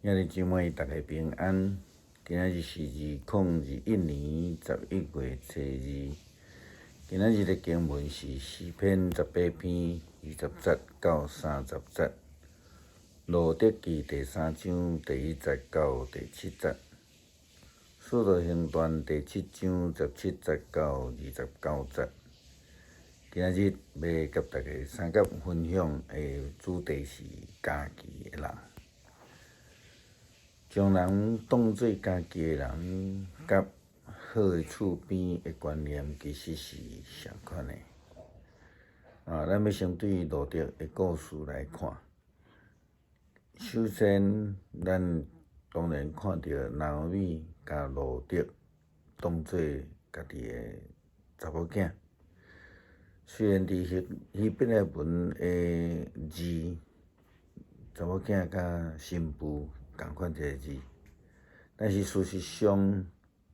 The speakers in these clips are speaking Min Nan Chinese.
兄弟姊妹，逐家平安。今仔日是2021年11月初二。今仔日的經文是詩篇18篇20節到30節，路得記第三章第一節到第七節，使徒行傳第七章17節到29節。今仔日欲佮大家相佮分享的主題是家己的人。將人當做家己的人，佮好的厝邊的觀念其實是相款的。咱欲先對路得的故事來看。首先，咱當然看著拿俄米共路得當做家己的查某囝。雖然佇希伯來文的字，查某囝佮新婦仝款一个字，但是事實上，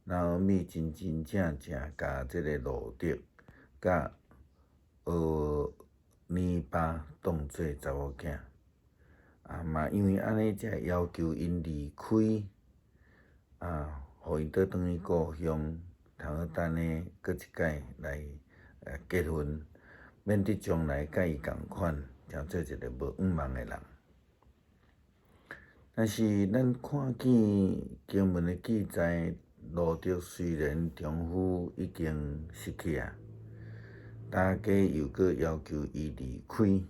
拿俄米真真正正共這个路得佮俄珥巴當做查某囝，嘛因為按呢才會要求𪜶離開，予𪜶倒轉去故鄉，通好等呢閣一擺來結婚，免得將來佮伊仝款，成做一个無向望的人。但是咱看見經文的記載，路得雖然丈夫已經死去啊，大家又閣要求伊離開，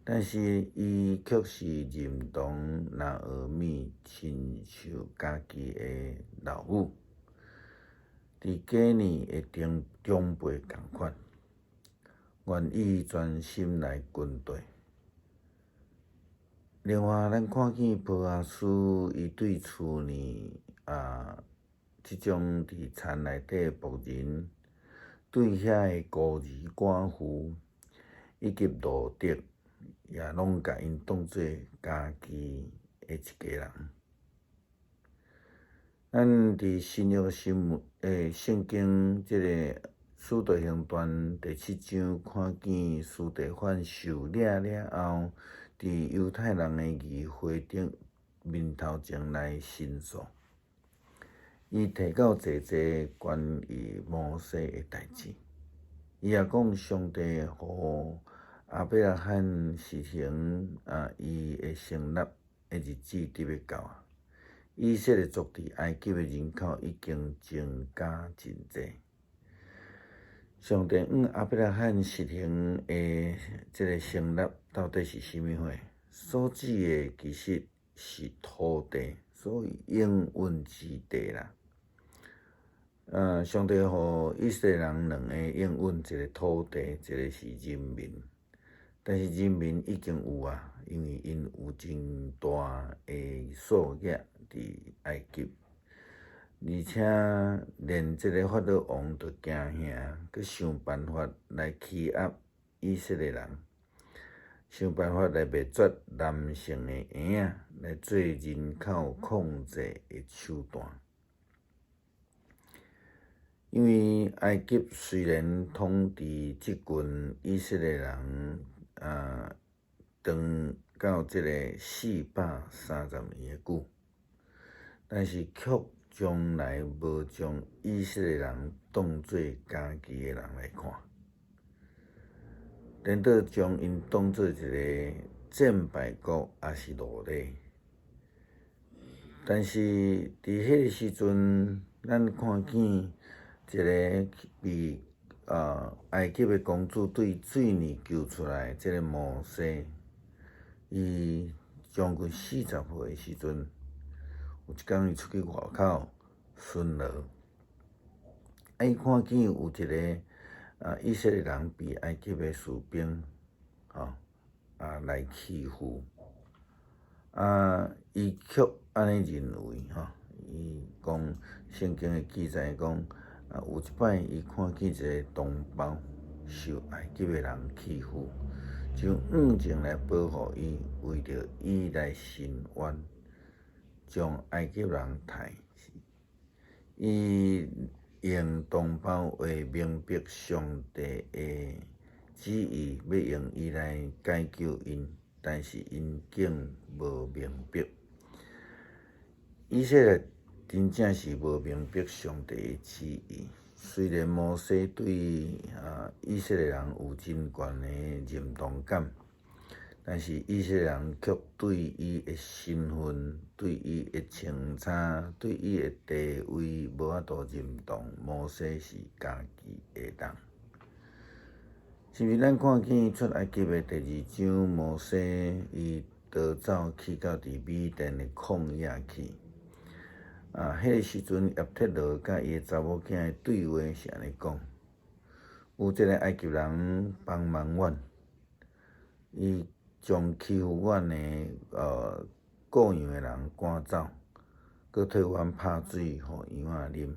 但是伊卻是認同拿俄米親像家己的老母，佇過年的長輩仝款，願意專心來跟綴。另外，咱看見波阿斯伊對厝內這種佇田內底僕人，對遐的孤兒寡婦以及路得，也攏共𪜶當做家己的一家人。咱佇新約新聞聖經這个使徒行傳第七章，看見司提反受掠了後，佇猶太人的議會頂面頭前來申訴，伊提到濟濟關於摩西的代誌，伊也講上帝予亞伯拉罕實行伊的成立的日子得欲到啊。以色列族佇埃及的人口已經增加真濟。上帝向亞伯拉罕實行的這个成立到底是啥物貨？所指的其實是土地，所謂應允之地啦。上帝予以色列人兩个應允，一个土地，一个是人民。但是人民已經有啊，因為𪜶有真大的數額佇埃及，而且連這个法老王都驚嚇，閣想辦法來欺壓以色列人，想辦法來滅絕男性的嬰仔，來做人口控制的手段。因為埃及雖然統治這群以色列人長到這个430年的久，但是卻從來無將以色列人當做家己的人來看，顛倒將𪜶當做一个戰敗國，抑是奴隸。但是佇彼个時陣，咱看見一个被埃及的公主對水裡救出來，這个摩西，伊將近40歲的時陣，有一工伊出去外口巡邏，伊看見有一个以色列人被埃及的士兵吼來欺負，伊卻按呢認為吼，伊講聖經的記載講，有一擺伊看見一个同胞受埃及的人欺負，就向前來保護伊，為著伊來伸冤，將埃及人刣死。伊用同胞話明白上帝的旨意，欲用伊來解救𪜶，但是𪜶竟無明白。以色列真正是無明白上帝的旨意。雖然摩西對以色列人有真懸的認同感，但是以色列人卻對伊的身份、對伊的穿插、對伊的地位無法度認同。摩西是家己的人，是毋是？咱看見出埃及的第二章，摩西伊逃走去到佇米甸的曠野去。彼個時陣，葉忒羅佮伊的查某囝的對話是按呢講：有一个埃及人幫忙阮，伊將欺負阮的僱羊的人趕走，閣替阮拍水予羊仔啉。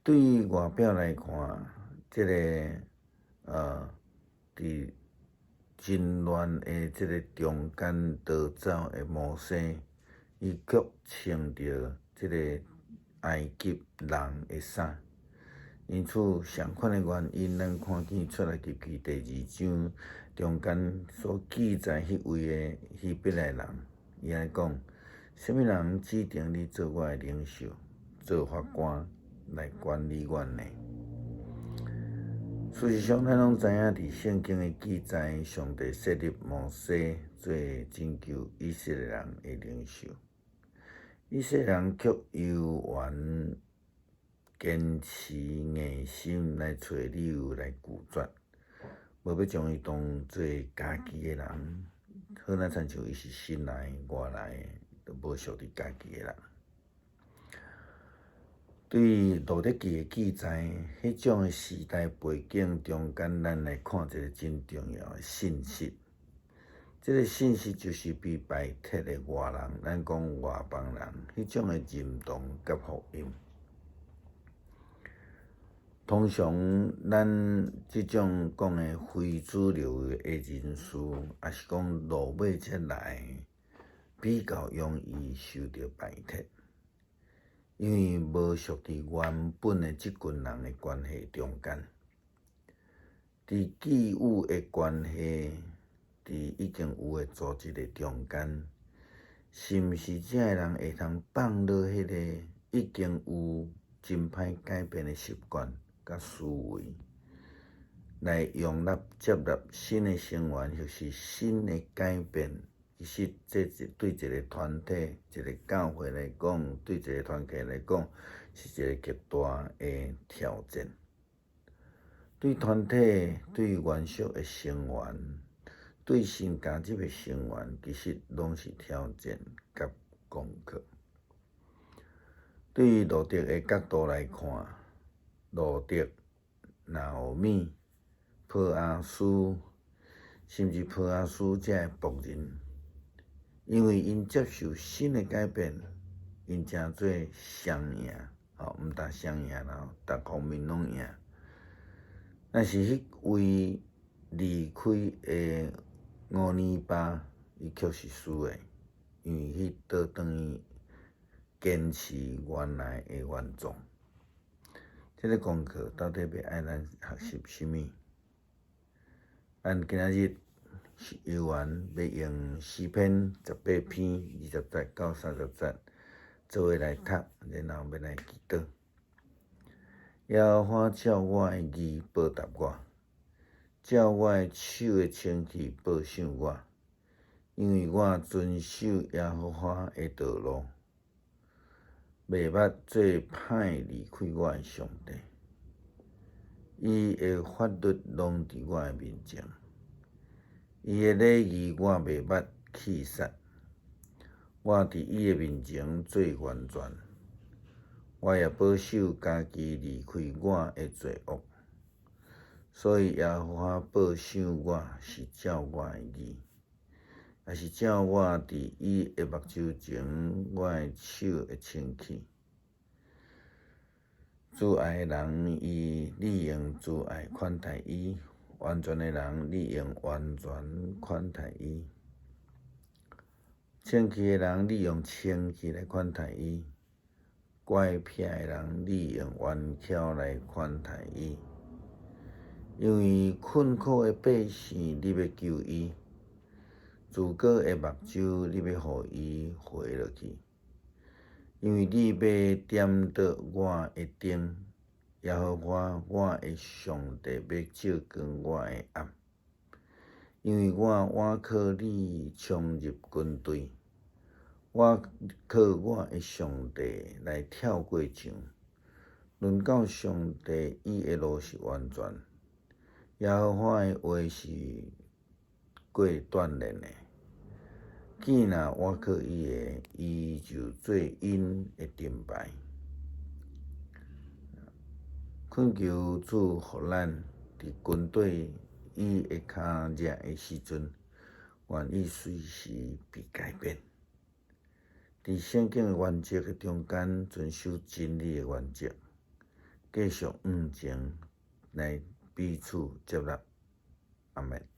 對外表來看，這个佇真亂的這个中間逃走的摩西，伊卻穿著這个埃及人的衫，因此相款的原因，咱看見出埃及記第二章中間所記載彼位的希伯來人，伊按呢講：啥物人指定你做我的領袖，做法官來管理阮呢？事實上，咱攏知影，佇聖經的記載，上帝設立摩西做拯救以色列人的領袖。以色列人卻猶原堅持硬心來揣理由來拒絕，無欲將伊當做家己的人，好若親像伊是新來外來的，就無屬佇家己的人。對路得記的記載，彼種的時代背景中間，咱來看一个真重要的信息。這个信息就是被排斥的外人，咱講外邦人，彼種的認同佮福音。通常咱這種講的非主流的人士，抑是講落尾才來，比較容易受著排斥，因為無屬佇原本的這群人的關係中間，佇既有的關係，佇已經有的組織的中間，是毋是這个人會通放落彼个已經有真歹改變的習慣佮思維，來容納接納新的成員，或是新的改變？其實，這一對一个團體、一个教會來講，對一个團體來講，是一个極大的挑戰。對團體、對原屬的成員，對新加入的成員，其實攏是挑戰佮功課。對路得的角度來看，路得、拿俄米、波阿斯，甚至波阿斯這个僕人，因為𪜶接受新的改變，𪜶成做雙贏，吼，毋但雙贏啦，逐方面攏贏。但是彼位離開的俄尼巴，伊卻是輸的，因為彼倒轉去堅持原來的原狀。這个功課到底欲愛咱學習啥物？咱今仔日是猶原欲用詩篇18篇20節到30節做伙來讀，然後欲來祈禱。耶和華照我的義報答我，照我的手的清氣報賞我，因為我遵守耶和華的道路，袂捌做歹離開我的上帝。伊的法律攏佇我的面前，伊的禮儀我袂捌棄殺。我佇伊的面前做完全，我也保守家己離開我的罪惡。所以耶和華報賞我是照我的義，也是照我佇伊的目睭前我的手的清氣。慈愛的人，伊理應慈愛款待伊；完全的人，理應完全款待伊。清氣的人，理用清氣來款待伊；乖僻的人，理用圓巧來款待伊。因為困苦的百姓，你欲救伊；蛀乾的目睭，你欲予伊活落去。因為你欲點著我的燈，耶和華我的上帝欲照光我的暗。因為我倚靠你衝入軍隊，我靠我的上帝來跳過牆。論到上帝，伊的路是完全，耶和華的話是過鍛煉的。囝若倚靠伊的，伊就做𪜶的盾牌。懇求主予咱佇軍隊伊的跤跡的時陣，願意隨時被改變。佇聖經的原則的中間，遵守真理的原則，繼續向前來彼此接納。阿們。